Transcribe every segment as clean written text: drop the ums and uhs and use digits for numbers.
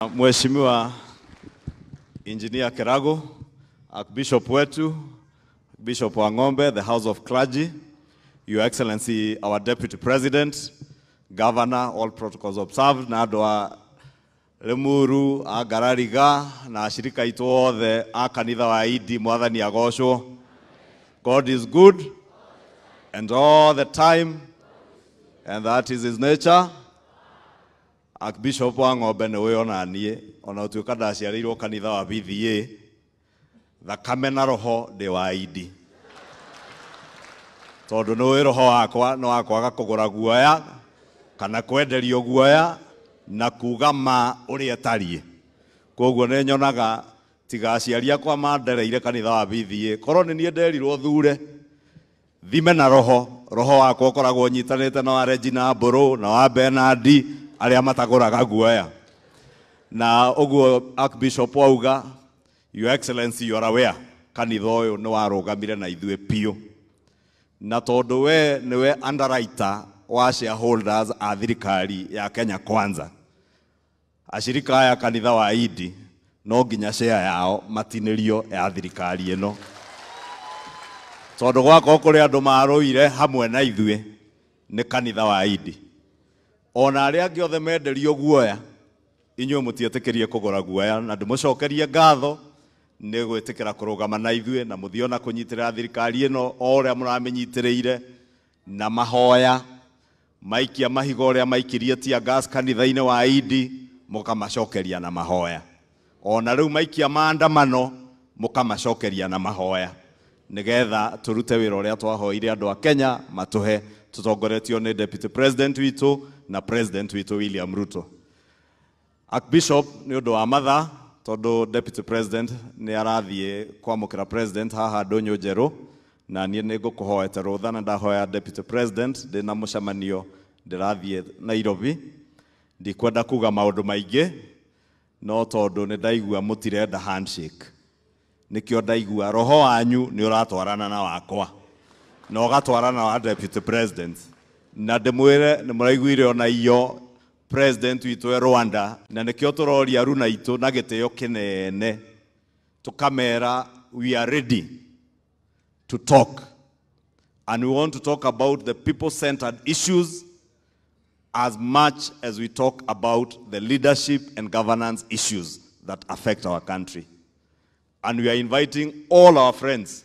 Mheshimiwa Engineer Kerago, Archbishop wetu, Bishop Wang'ombe, the House of Clergy, Your Excellency, our Deputy President, Governor, all protocols observed, na andũ a Limuru, a Ngarariga, na ashirika aitũ othe a kanitha wa Idi, Mwathani agocwo. God is good and all the time, and that is his nature. Archbishop Wang'ombe nĩ ũĩ ona niĩ, ona ũtuĩka ndaciarĩirwo kanitha wa BVA, thakame na roho ndĩ wa Idi. Tondũ nĩ ũĩ roho wakwa nĩ wa kwaga kũgũra guoya kana kwenderio guoya na kuga ma ũrĩa ĩtariĩ. Koguo nĩ nyonaga tiga aciari akwa mandereire kanitha wa BVA, korwo nĩ niĩ nderirwo thure thime na roho, roho wakwa ũkoragwo ũnyitanĩte na wa Regina Mbũrũ na wa Bernard arĩa matagũraga guoya. Na ũguo Archbishop auga, Your Excellency, you are aware, kanitha ũyũ nĩ warũgamire na ithuĩ biũ. Na tondũ we nĩwe underwriter wa shareholders a thirikari ya Kenya Kwanza, ashirika aya kanitha wa Idi no nginya share yao matinĩrio ya thirikari ĩno. Tondũ gwakorwo kũrĩ andũ marũire hamwe na ithuĩ nĩ kanitha wa Idi. Ona arĩa angĩ othe menderio guoya, inyuĩ mũtietĩkĩrie kũgũra guoya, na ndĩmũcokerie ngatho nĩ gwĩtĩkĩra kũrũgama na ithuĩ na mũthiĩ ona kũnyitĩrĩra thirikari ĩno o ũrĩa mũramĩnyitĩrĩire na mahoya, maikia mahiga ũrĩa maikirie tear gas kanitha-inĩ wa Idi, mũkamacokeria na mahoya. Ona rĩu maikia maandamano, mũkamacokeria na mahoya, nĩgetha tũrute wĩra ũrĩa twahoire andũ a Kenya matũhe, tũtongoretio nĩ Deputy President witũ na President witũ William Ruto. Archbishop nĩ ũndũ wa mathaa, tondũ Deputy President nĩ arathiĩ kwamũkĩra President haha Ndũnyũ Njerũ, na niĩ nĩ ngũkũhoete rũtha na ndahoya Deputy President ndĩna mũcemanio ndĩrathiĩ Nairobi. Ndikwenda kuga maũndũ maingĩ, no tondũ nĩ ndaigua mũtirenda handshake, nĩkĩo ndaigua roho wanyu nĩ ũratwarana na wakwa na ũgatwarana wa Deputy President. Na ndĩmwĩre nĩ mũraiguire ona iyo President witũ e Rwanda, na nĩkĩo tũroria aruna aitũ na gĩtĩo kĩnene, tũkamera we are ready to talk, and we want to talk about the people-centered issues as much as we talk about the leadership and governance issues that affect our country. And we are inviting all our friends.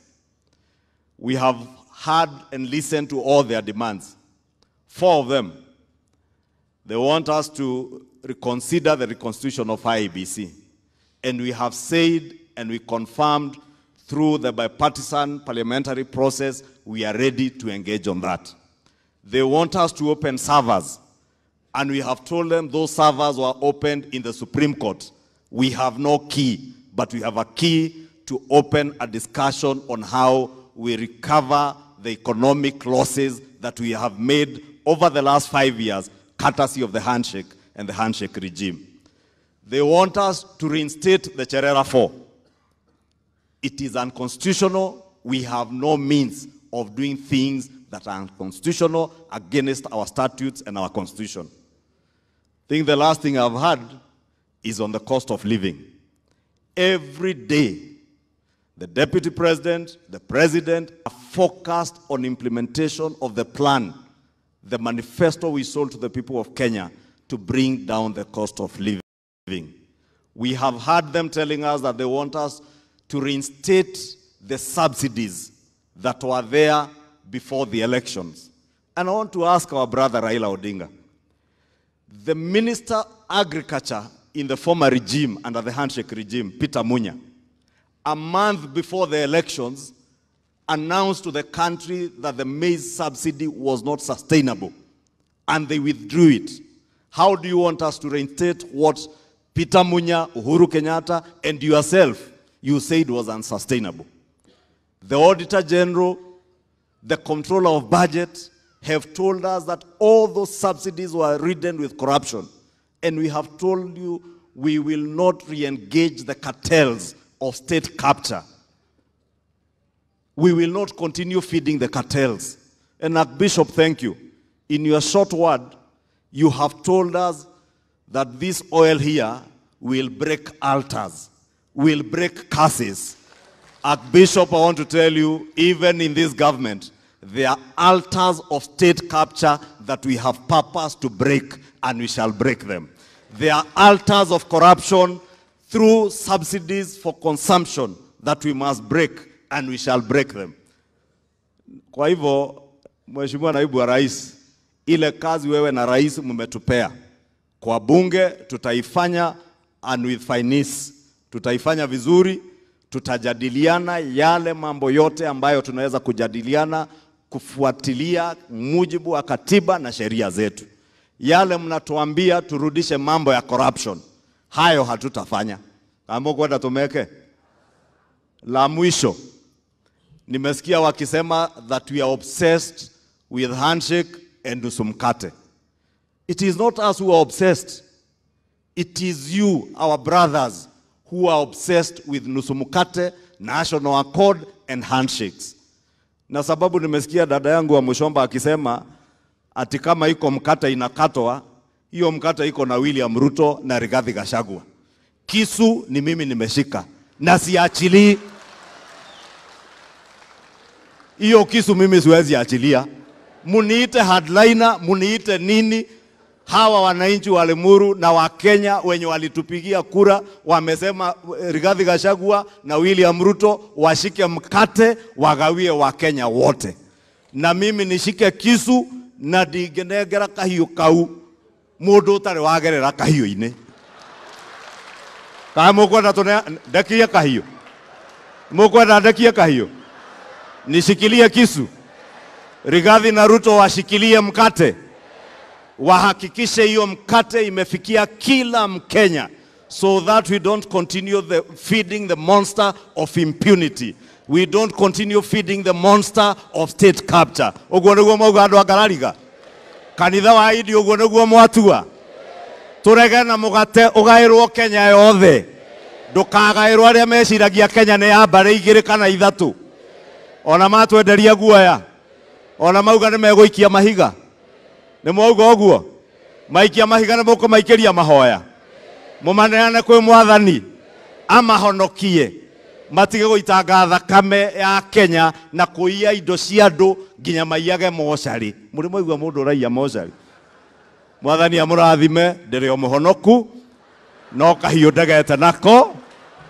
We have heard and listened to all their demands. 4 of them. They want us to reconsider the reconstitution of IEBC. And we have said and we confirmed through the bipartisan parliamentary process, we are ready to engage on that. They want us to open servers. And we have told them those servers were opened in the Supreme Court. We have no key, but we have a key to open a discussion on how we recover the economic losses that we have made over the last 5 years, courtesy of the handshake and the handshake regime. They want us to reinstate the Cherera 4. It is unconstitutional. We have no means of doing things that are unconstitutional against our statutes and our constitution. I think the last thing I've heard is on the cost of living. Every day, the Deputy President, the President are focused on implementation of the plan, the manifesto we sold to the people of Kenya to bring down the cost of living. We have heard them telling us that they want us to reinstate the subsidies that were there before the elections. And I want to ask our brother Raila Odinga, the Minister of Agriculture in the former regime, under the handshake regime, Peter Munya, a month before the elections, announced to the country that the maize subsidy was not sustainable, and they withdrew it. How do you want us to reinstate what Peter Munya, Uhuru Kenyatta, and yourself, you said was unsustainable? The Auditor General, the Controller of Budget, have told us that all those subsidies were ridden with corruption. And we have told you we will not re-engage the cartels of state capture. We will not continue feeding the cartels. And Archbishop, thank you. In your short word, you have told us that this oil here We'll break altars. We'll break curses. Archbishop, I want to tell you, even in this government, there are altars of state capture that we have purpose to break, and we shall break them. There are altars of corruption through subsidies for consumption that we must break, and we shall break them. Kwa hivyo, Mheshimiwa Naibu wa Rais, ile kazi wewe na rais mmetupea kwa bunge tutaifanya, and with finesse, tutaifanya vizuri. Tutajadiliana yale mambo yote ambayo tunaweza kujadiliana kufuatilia mujibu wa katiba na sheria zetu. Yale mnatuambia turudishe mambo ya corruption, hayo hatutafanya. Kama kwenda tumeke. La mwisho, nimesikia wakisema that we are obsessed with handshake and nusu mkate. It is not us who are obsessed. It is you, our brothers, who are obsessed with nusu mkate, national accord and handshakes. Na sababu nimesikia dada yangu wa Mushomba akisema ati kama iko mkate inakatwa, hiyo mkate iko na William Ruto na Rigathi Gachagua. Kisu ni mimi nimeshika na siachilii. Hiyo kisu mimi siwezi achilia. Muniite hardliner, muniite nini? Hawa wananchi wa Limuru na wa Kenya wenye walitupigia kura wamesema Rigathi Gachagua na William Ruto washike mkate wagawie wa Kenya wote. Na mimi nishike kisu na ndingenengera kahiũ kau mundu utari wagerera kahiũ-inĩ. Kana mukwenda tune ndekie kahiũ? Mukwenda ndekie kahiũ? Nishikilie kisu? Rigathi na Ruto washikilie mkate, wahakikishe hiyo mkate imefikia kila Mkenya, so that we don't continue feeding the monster of impunity. We don't continue feeding the monster of state capture. Uguo niguo mauga andu a Ngarariga. Kanitha wa Idi uguo niguo mwatua. Turege na mugate ugairwo Kenya yothe. Ndukagairwo aria meciragia Kenya ni ya mbari igiri kana ithatu. Ona matwenderia guoya. Ona mauga ni meguikia mahiga. Ni mwauga uguo? Maikia mahiga ni mukumaikiria mahoya. Mumaneane kwi mwathani amahonokie. Matige guitanga thakame ya Kenya na kuiya indo cia andu nginya maiyage mocarĩ. Muri mwaigua mundu uraiya mocarĩ? Mwathani amurathime, ndiri o muhonoku no kahiũ ndegete nako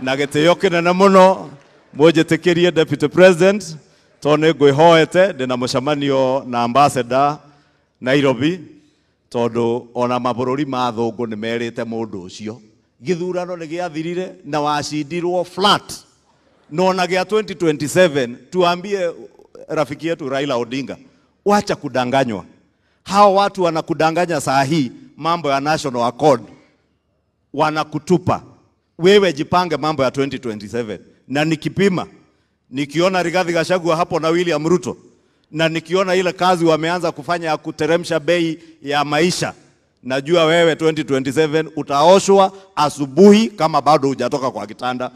na gĩtĩo kĩnene mũno. Mũnjĩtĩkĩrie Deputy President, tondũ nĩ ngwĩhoete ndĩna mũcemanio na ambassador Nairobi, tondũ ona mabũrũri ma thũngũ nĩ merĩte mũndũ ũcio gĩthurano nĩ gĩathirire na wacindirwo flat. No na gĩa 2027 tuambie rafiki yetu Raila Odinga, wacha kudanganywa. Hao watu wanakudanganya saa hii mambo ya National Accord, wanakutupa. Wewe jipange mambo ya 2027. Na nikipima, nikiona Rigathi Gachagua hapo na William Ruto, na nikiona ile kazi wameanza kufanya ya kuteremsha bei ya maisha, najua wewe 2027 utaoshwa asubuhi kama bado hujatoka kwa kitanda.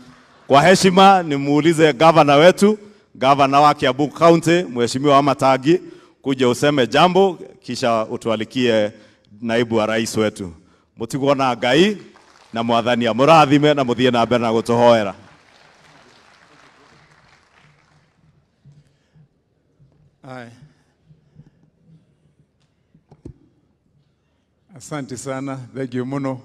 Kwa heshima nimuulize governor wetu, governor wa Kiambu County, Mheshimiwa Wamatangi, kuja useme jambo kisha utualikie naibu wa rais wetu. Mutigwo na Ngai na mwathani amurathime na muthie na mbere na gutuhoera. Aye. Asante sana, thank you muno.